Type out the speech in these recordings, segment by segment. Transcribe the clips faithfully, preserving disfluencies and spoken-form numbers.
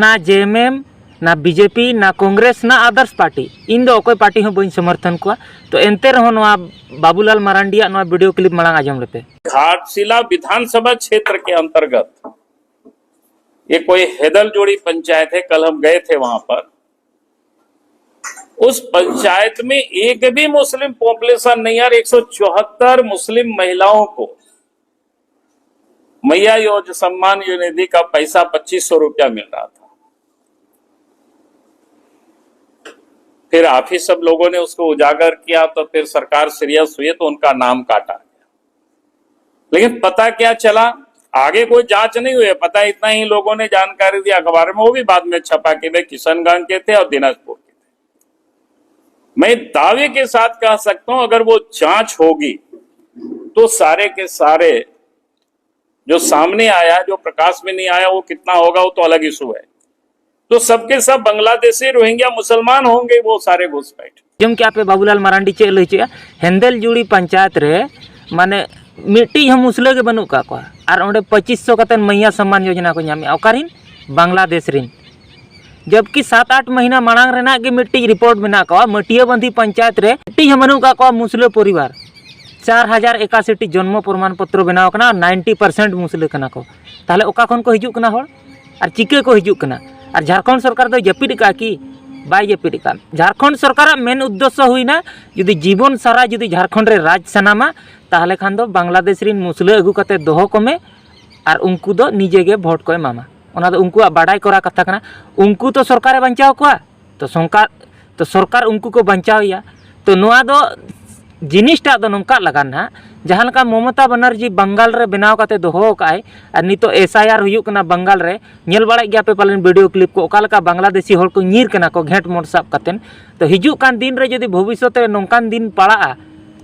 ᱱᱟ ᱡᱮ ᱮᱢ ᱮᱢ, ᱱᱟ ᱵᱤ ᱡᱮ ᱯᱤ, ᱱᱟ ᱠᱚᱝᱜᱨᱮᱥ, ᱱᱟ ᱟᱫᱟᱨᱥ ᱯᱟᱨᱴᱤ, ᱤᱧ ᱫᱚ ᱚᱠᱚᱭ ᱯᱟᱨᱴᱤ ᱦᱚᱸ ᱵᱟᱹᱧ ᱥᱚᱢᱚᱨᱛᱷᱚᱱ ᱠᱚᱣᱟ᱾ ᱛᱚ ᱮᱱᱛᱮ ᱨᱮᱦᱚᱸ ᱱᱚᱣᱟ ᱵᱟᱵᱩᱞᱟᱞ ᱢᱟᱨᱟᱱᱰᱤᱭᱟᱜ ᱱᱚᱣᱟ ᱵᱷᱤᱰᱤᱭᱳ ᱠᱞᱤᱯ ᱢᱟᱲᱟᱝ ᱟᱸᱡᱚᱢ ᱞᱮᱯᱮ᱾ घाटशिला विधानसभा क्षेत्र के अंतर्गत ये कोई हेदल जोड़ी पंचायत है, कल हम गए थे वहां पर। उस पंचायत में एक भी मुस्लिम पॉपुलेशन नहीं है और एक सौ चौहत्तर मुस्लिम महिलाओं को मैया योज सम्मान निधि का पैसा पच्चीस सौ रुपया मिल रहा था। फिर आप ही सब लोगों ने उसको उजागर किया, तो फिर सरकार सीरियस हुई तो उनका नाम काटा गया। लेकिन पता क्या चला, आगे कोई जांच नहीं हुई है। पता इतना ही लोगों ने जानकारी दी अखबार में, वो भी बाद में छपा कि वे किशनगंज के थे और दिनाजपुर के थे। मैं दावे के साथ कह सकता हूं, अगर वो जांच होगी तो सारे के सारे जो सामने आया, जो प्रकाश में नहीं आया, वो कितना होगा, वो तो अलग इशू है। तो सबके सब बांग्लादेशी रोहिंग्या मुसलमान होंगे, वो सारे घुसपैठ। ᱟᱸᱡᱚᱢ ᱠᱮᱜᱼᱟ ᱯᱮ ᱵᱟᱵᱩᱞᱟᱞ ᱢᱟᱨᱟᱱᱰᱤ ᱪᱮᱫ ᱞᱟᱹᱭ ᱦᱚᱪᱚᱭᱟ? ᱦᱮᱱᱫᱮᱞ ᱡᱩᱲᱤ ᱯᱚᱧᱪᱟᱭᱮᱛ ᱨᱮ ᱢᱟᱱᱮ ᱢᱤᱫᱴᱤᱡ ᱦᱚᱸ ᱢᱩᱥᱞᱟᱹ ᱜᱮ ᱵᱟᱹᱱᱩᱜ ᱠᱟᱜ ᱠᱚᱣᱟ, ᱟᱨ ᱚᱸᱰᱮ ᱯᱚᱸᱪᱤᱥ ᱥᱚ ᱠᱟᱛᱮ ᱢᱟᱹᱭᱭᱟ ᱥᱚᱢᱢᱟᱱ ᱭᱳᱡᱚᱱᱟ ᱠᱚ ᱧᱟᱢᱮᱜᱼᱟ᱾ ᱚᱠᱟᱨᱮᱱ? ᱵᱟᱝᱞᱟᱫᱮᱥ ᱨᱮᱱ᱾ ᱡᱚᱵᱠᱤ ᱥᱟᱛ ᱟᱴ ᱢᱟᱹᱦᱱᱟᱹ ᱢᱟᱲᱟᱝ ᱨᱮᱱᱟᱜ ᱜᱮ ᱢᱤᱫᱴᱤᱡ ᱨᱤᱯᱳᱨᱴ ᱢᱮᱱᱟᱜ ᱠᱟᱜᱼᱟ, ᱢᱟᱹᱴᱤᱭᱟᱹᱵᱟᱹᱱᱫᱤ ᱯᱚᱧᱪᱟᱭᱮᱛ ᱨᱮ ᱢᱤᱫᱴᱤᱡ ᱦᱚᱸ ᱵᱟᱹᱱᱩᱜ ᱠᱟᱜ ᱠᱚᱣᱟ ᱢᱩᱥᱞᱟᱹ ᱯᱚᱨᱤᱵᱟᱨ᱾ ᱪᱟᱨ ᱦᱟᱡᱟᱨ ᱮᱠᱟᱥᱤ ᱴᱤ ᱡᱚᱱᱢᱚ ᱯᱨᱚᱢᱟᱱ ᱯᱚᱛᱨᱚ ᱵᱮᱱᱟᱣ ᱠᱟᱱᱟ, ᱱᱟᱭᱤᱱᱴᱤ ᱯᱟᱨᱥᱮᱱᱴ ᱢᱩᱥᱞᱟᱹ ᱠᱟᱱᱟ ᱠᱚ᱾ ᱛᱟᱦᱞᱮ ᱚᱠᱟ ᱠᱷᱚᱱ ᱠᱚ ᱦᱤᱡᱩᱜ ᱠᱟᱱᱟ ᱦᱚᱲ? ᱟᱨ ᱪᱤᱠᱟᱹ ᱠᱚ ᱦᱤᱡᱩᱜ ᱠᱟᱱᱟ? ᱟᱨ ᱡᱷᱟᱲᱠᱷᱚᱸᱰ ᱥᱚᱨᱠᱟᱨ ᱫᱚᱭ ᱡᱟᱹᱯᱤᱫ ᱟᱠᱟᱫᱼᱟ ᱠᱤ? ᱵᱟᱭ ᱡᱟᱹᱯᱤᱫ ᱟᱠᱟᱫ᱾ ᱡᱷᱟᱲᱠᱷᱚᱸᱰ ᱥᱚᱨᱠᱟᱨᱟᱜ ᱢᱮᱱ ᱩᱫᱽᱫᱮᱥᱥᱚ ᱦᱩᱭᱱᱟ, ᱡᱩᱫᱤ ᱡᱤᱵᱚᱱ ᱥᱟᱨᱟ ᱡᱩᱫᱤ ᱡᱷᱟᱲᱠᱷᱚᱸᱰ ᱨᱮ ᱨᱟᱡᱽ ᱥᱟᱱᱟᱢᱟ, ᱛᱟᱦᱞᱮ ᱠᱷᱟᱱ ᱫᱚ ᱵᱟᱝᱞᱟᱫᱮᱥ ᱨᱮᱱ ᱢᱩᱥᱞᱟᱹ ᱟᱹᱜᱩ ᱠᱟᱛᱮ ᱫᱚᱦᱚ ᱠᱚᱢᱮ, ᱟᱨ ᱩᱱᱠᱩ ᱫᱚ ᱱᱤᱡᱮ ᱜᱮ ᱵᱷᱳᱴ ᱠᱚ ᱮᱢᱟᱢᱟ᱾ ᱚᱱᱟ ᱫᱚ ᱩᱱᱠᱩᱣᱟᱜ ᱵᱟᱰᱟᱭ ᱠᱚᱨᱟ ᱠᱟᱛᱷᱟ ᱠᱟᱱᱟ᱾ ᱩᱱᱠᱩ ᱛᱚ ᱥᱚᱨᱠᱟᱨᱮ ᱵᱟᱧᱪᱟᱣ ᱠᱚᱣᱟ, ᱛᱚ ᱥᱚᱨᱠᱟᱨ, ᱛᱚ ᱥᱚᱨᱠᱟᱨ ᱩᱱᱠᱩ ᱠᱚ ᱵᱟᱧᱪᱟᱣᱮᱭᱟ᱾ ᱛᱚ ᱱᱚᱣᱟ ᱫᱚ ᱡᱤᱱᱤᱥᱴᱟᱜ ᱫᱚ ᱱᱚᱝᱠᱟ ᱞᱟᱜᱟᱱ ᱱᱟᱦᱟᱜ, ᱡᱟᱦᱟᱸ ᱞᱮᱠᱟ ᱢᱚᱢᱚᱛᱟ ᱵᱟᱱᱟᱨᱡᱤ ᱵᱟᱝᱜᱟᱞ ᱨᱮ ᱵᱮᱱᱟᱣ ᱠᱟᱛᱮ ᱫᱚᱦᱚ ᱟᱠᱟᱫᱼᱟᱭ, ᱟᱨ ᱱᱤᱛᱚᱜ ᱮᱥ ᱟᱭ ᱟᱨ ᱦᱩᱭᱩᱜ ᱠᱟᱱᱟ ᱵᱟᱝᱜᱟᱞ ᱨᱮ, ᱧᱮᱞ ᱵᱟᱲᱟᱭᱮᱫ ᱜᱮᱭᱟ ᱯᱮ ᱯᱟᱞᱮᱱ ᱵᱷᱤᱰᱤᱭᱳ ᱠᱞᱤᱯ ᱠᱚ, ᱚᱠᱟ ᱞᱮᱠᱟ ᱵᱟᱝᱞᱟᱫᱮᱥᱤ ᱦᱚᱲ ᱠᱚ ᱧᱤᱨ ᱠᱟᱱᱟ ᱠᱚ ᱜᱷᱮᱸᱴ ᱢᱚᱴ ᱥᱟᱵ ᱠᱟᱛᱮᱱ᱾ ᱛᱚ ᱦᱤᱡᱩᱜ ᱠᱟᱱ ᱫᱤᱱ ᱨᱮ ᱡᱩᱫᱤ ᱵᱷᱚᱵᱤᱥᱥᱚᱛ ᱨᱮ ᱱᱚᱝᱠᱟᱱ ᱫᱤᱱ ᱯᱟᱲᱟᱜᱼᱟ,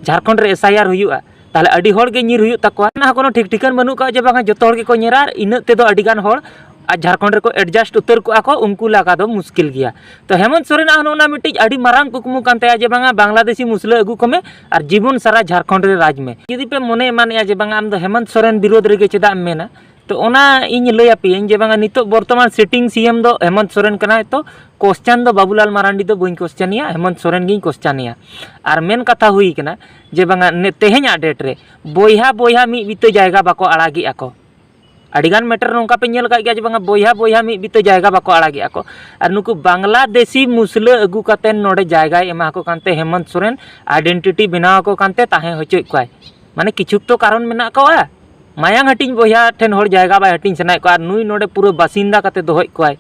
ᱡᱷᱟᱲᱠᱷᱚᱸᱰ ᱨᱮ ᱮᱥ ᱟᱭ ᱟᱨ ᱦᱩᱭᱩᱜᱼᱟ, ᱛᱟᱦᱞᱮ ᱟᱹᱰᱤ ᱦᱚᱲ ᱜᱮ ᱧᱤᱨ ᱦᱩᱭᱩᱜ ᱛᱟᱠᱚᱣᱟ᱾ ᱚᱱᱟ ᱦᱚᱸ ᱠᱳᱱᱳ ᱴᱷᱤᱠ ᱴᱷᱤᱠᱟᱹᱱ ᱵᱟᱹᱱᱩᱜ ᱠᱟᱜᱼᱟ ᱡᱮ ᱵᱟᱝᱟ ᱡᱚᱛᱚ ᱦᱚᱲ ᱜᱮᱠᱚ ᱧᱤᱨᱟ, ᱟᱨ ᱤᱱᱟᱹᱜ ᱛᱮᱫᱚ ᱟᱹᱰᱤ ᱜᱟᱱ ᱦᱚᱲ ᱟᱨ ᱡᱷᱟᱲᱠᱷᱚᱸᱰ ᱨᱮᱠᱚ ᱮᱰᱡᱟᱥᱴ ᱩᱛᱟᱹᱨ ᱠᱚᱜᱼᱟ ᱠᱚ, ᱩᱱᱠᱩ ᱞᱟᱜᱟ ᱫᱚ ᱢᱩᱥᱠᱤᱞ ᱜᱮᱭᱟ᱾ ᱛᱚ ᱦᱮᱢᱚᱱᱛ ᱥᱚᱨᱮᱱᱟᱜ ᱦᱚᱸ ᱱᱚᱜᱼᱚ ᱱᱟ ᱢᱤᱫᱴᱤᱡ ᱟᱹᱰᱤ ᱢᱟᱨᱟᱝ ᱠᱩᱠᱢᱩ ᱠᱟᱱ ᱛᱟᱭᱟ ᱡᱮ ᱵᱟᱝᱟ ᱵᱟᱝᱞᱟᱫᱮᱥᱤ ᱢᱩᱥᱞᱟᱹ ᱟᱹᱜᱩ ᱠᱚᱢᱮ ᱟᱨ ᱡᱤᱵᱚᱱ ᱥᱟᱨᱟ ᱡᱷᱟᱲᱠᱷᱚᱸᱰ ᱨᱮ ᱨᱟᱡᱽ ᱢᱮ᱾ ᱡᱩᱫᱤ ᱯᱮ ᱢᱚᱱᱮ ᱮᱢᱟᱱᱮᱜᱼᱟ ᱡᱮ ᱵᱟᱝᱟ ᱟᱢ ᱫᱚ ᱦᱮᱢᱚᱱᱛ ᱥᱚᱨᱮᱱ ᱵᱤᱨᱳᱫᱷ ᱨᱮᱜᱮ ᱪᱮᱫᱟᱜ ᱮᱢ ᱢᱮᱱᱟ, ᱛᱚ ᱚᱱᱟ ᱤᱧ ᱞᱟᱹᱭ ᱟᱯᱮᱭᱟᱹᱧ ᱡᱮ ᱵᱟᱝᱟ, ᱱᱤᱛᱚᱜ ᱵᱚᱨᱛᱚᱢᱟᱱ sitting C M ᱫᱚ ᱦᱮᱢᱚᱱᱛ ᱥᱚᱨᱮᱱ ᱠᱟᱱᱟᱭ᱾ ᱛᱚ question ᱫᱚ ᱵᱟᱵᱩᱞᱟᱞ ᱢᱟᱨᱟᱱᱰᱤ ᱫᱚ ᱵᱟᱹᱧ questionᱮᱭᱟ, ᱦᱮᱢᱚᱱᱛ ᱥᱚᱨᱮᱱ ᱜᱤᱧ questionᱮᱭᱟ᱾ ᱟᱨ ᱢᱮᱱ ᱠᱟᱛᱷᱟ ᱦᱩᱭ ᱠᱟᱱᱟ ᱡᱮ ᱵᱟᱝᱟ, ᱱᱮ-, ᱛᱮᱦᱮᱧᱟᱜ date ᱨᱮ ᱵᱚᱭᱦᱟ ᱵᱚᱭᱦᱟ ᱢᱤᱫ ᱵᱤᱛᱟᱹ ᱡᱟᱭᱜᱟ ᱵᱟᱠᱚ ᱟᱲᱟᱜᱮᱜᱼᱟ ᱠᱚ᱾ ᱟᱹᱰᱤᱜᱟᱱ matter ᱱᱚᱝᱠᱟ ᱯᱮ ᱧᱮᱞ ᱟᱠᱟᱫ ᱜᱮᱭᱟ ᱡᱮ ᱵᱟᱝᱟ, ᱵᱚᱭᱦᱟ ᱵᱚᱭᱦᱟ ᱢᱤᱫ ᱵᱤᱛᱟᱹ ᱡᱟᱭᱜᱟ ᱵᱟᱠᱚ ᱟᱲᱟᱜᱮᱜᱼᱟ ᱠᱚ᱾ ᱟᱨ ᱱᱩᱠᱩ ᱵᱟᱝᱞᱟᱫᱮᱥᱤ ᱢᱩᱥᱞᱟᱹ ᱟᱹᱜᱩ ᱠᱟᱛᱮ ᱱᱚᱰᱮ ᱡᱟᱭᱜᱟᱭ ᱮᱢᱟ ᱠᱚ ᱠᱟᱱᱛᱮ, ᱦᱮᱢᱚᱱᱛ ᱥᱚᱨᱮᱱ identity ᱵᱮᱱᱟᱣ ᱟᱠᱚ ᱠᱟᱱᱛᱮ ᱛᱟᱦᱮᱸ ᱦᱚᱪᱚᱭᱮᱫ ᱠᱚᱣᱟᱭ᱾ ᱢᱟᱱᱮ ᱠᱤᱪᱷᱩᱠ ᱛᱚ ᱠᱟᱨᱚᱱ ᱢᱮᱱᱟᱜ ᱠᱚᱣᱟ᱾ ᱢᱟᱭᱟᱝ ᱦᱟᱹᱴᱤᱧ ᱵᱚᱭᱦᱟ ᱴᱷᱮᱱ ᱦᱚᱲ ᱡᱟᱭᱜᱟ ᱵᱟᱭ ᱦᱟᱹᱴᱤᱧ ᱥᱟᱱᱟᱭᱮᱫ ᱠᱚᱣᱟ ᱟᱨ ᱱᱩᱭ ᱱᱚᱰᱮ ᱯᱩᱨᱟᱹ ᱵᱟᱥᱤᱱᱫᱟ ᱠᱟᱛᱮ ᱫᱚᱦᱚᱭᱮᱫ ᱠᱚᱣᱟᱭ᱾